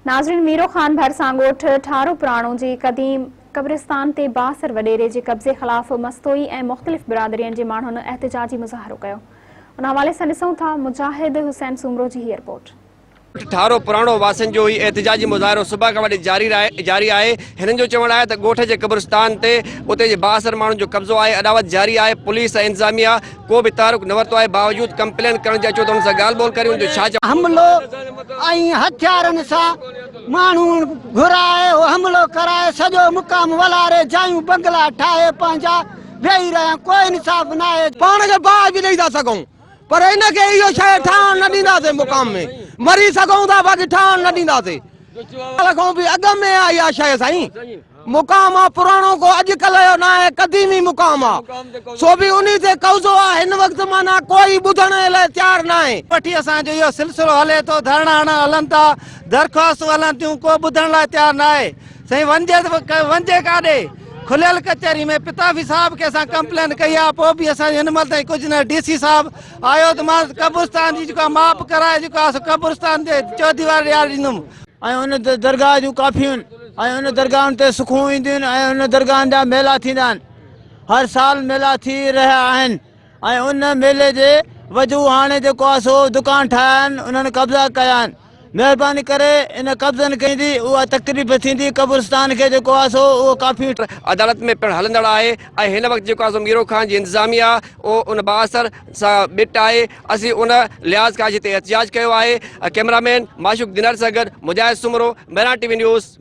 ناظرين ميرو خان ڀرسان ڳوٺ ٺارو پراڻو جي قديم قبرستان تي بااثر وڏيري جي قبضي خلاف مستوئي ۽ مختلف برادرين جي ماڻهن احتجاجي مظاهرو ڪيو ان حوالي سان ڏسون ٿا مجاهد حسين سومرو جي هي رپورٽ. ڳوٺ ٺارو پراڻو واسين جو هي احتجاجي مظاهرو صبح کان وٺي جاري جاري آهي هنن جو چوڻ آهي ته ڳوٺ جي قبرستان تي اتي جي بااثر ماڻهن جو قبضو آهي اڏاوت جاري آهي پوليس ۽ انتظاميا ڪو به تحرڪ نه ورتو آهي باوجود ڪمپلين ڪرڻ جي اچو ته ان سان ڳالهه ٻولهه ڪريون جو ڇا چوڻ. حملو ۽ هٿيارن سان ماڻهو گهرائي حملو ڪرائي سڄو مقام ولاري جايون بنگلا ٺاهي پنهنجا ويهي رهيا ڪو انصاف ناهي. پاڻ کي باهه به ڏئي ٿا سگهون پر ان کي اهو شيء ٺاهڻ نه ڏينداسين مقام ۾ مري سگهون ٿا باقي ٺاهڻ نه ڏينداسين. سال کان به اڳ ۾ آ اها شيء سائين. مقام آ پراڻو ڪو اڄ ڪلهه جو ناهي قديمي مقام آ سو به انهي تي قبضو آ هن وقت معنيٰ ڪوئي ٻڌڻ لاء تيار ناهي. وٺي اسان جو اهو سلسلو هلي ٿو ڌرڻا هڻڻ هلن ٿا درخواستون هلن ٿيون ڪو ٻڌڻ لاء تيار ناهي سائين وڃجي ته وڃجي ڪاڏي کليل ڪچهري ۾ پتافي صاحب کي اسان ڪمپلين ڪئي آ پوء به اسان جو هن مهل تائين ڪجهه نه ڊي سي صاحب آيو ته مان قبرستان جي جيڪا ماپ ڪرائي جيڪو آ سو قبرستان جي چوديواري ڏياري ڏيندم. ۽ ان درگاهه جون ڪافيون ۽ ان درگاهن تي سکون اينديون آهن ۽ ان درگاهن جا ميلا ٿيندا آهن هر سال ميلا ٿي رهيا آهن ۽ ان ميلي جي وجهه هاڻي جيڪو آهي سو دڪان ٺاهيا آهن انهن قبضا ڪيا آهن مهرباني ڪري ان قبضن کي ايندي اها تڪليف ٿيندي قبرستان کي جيڪو آهي سو اهو ڪافي عدالت ۾ پڻ هلندڙ آهي ۽ هن وقت جيڪو آهي سو ميرو خان جي انتظاميا ان بااثر سان ٻٽ آهي اسين ان لحاظ کان هتي احتجاج ڪيو آهي ڪئميرا مين معشوق دينار سان گڏ Mujahid Soomro, Mehran T V news.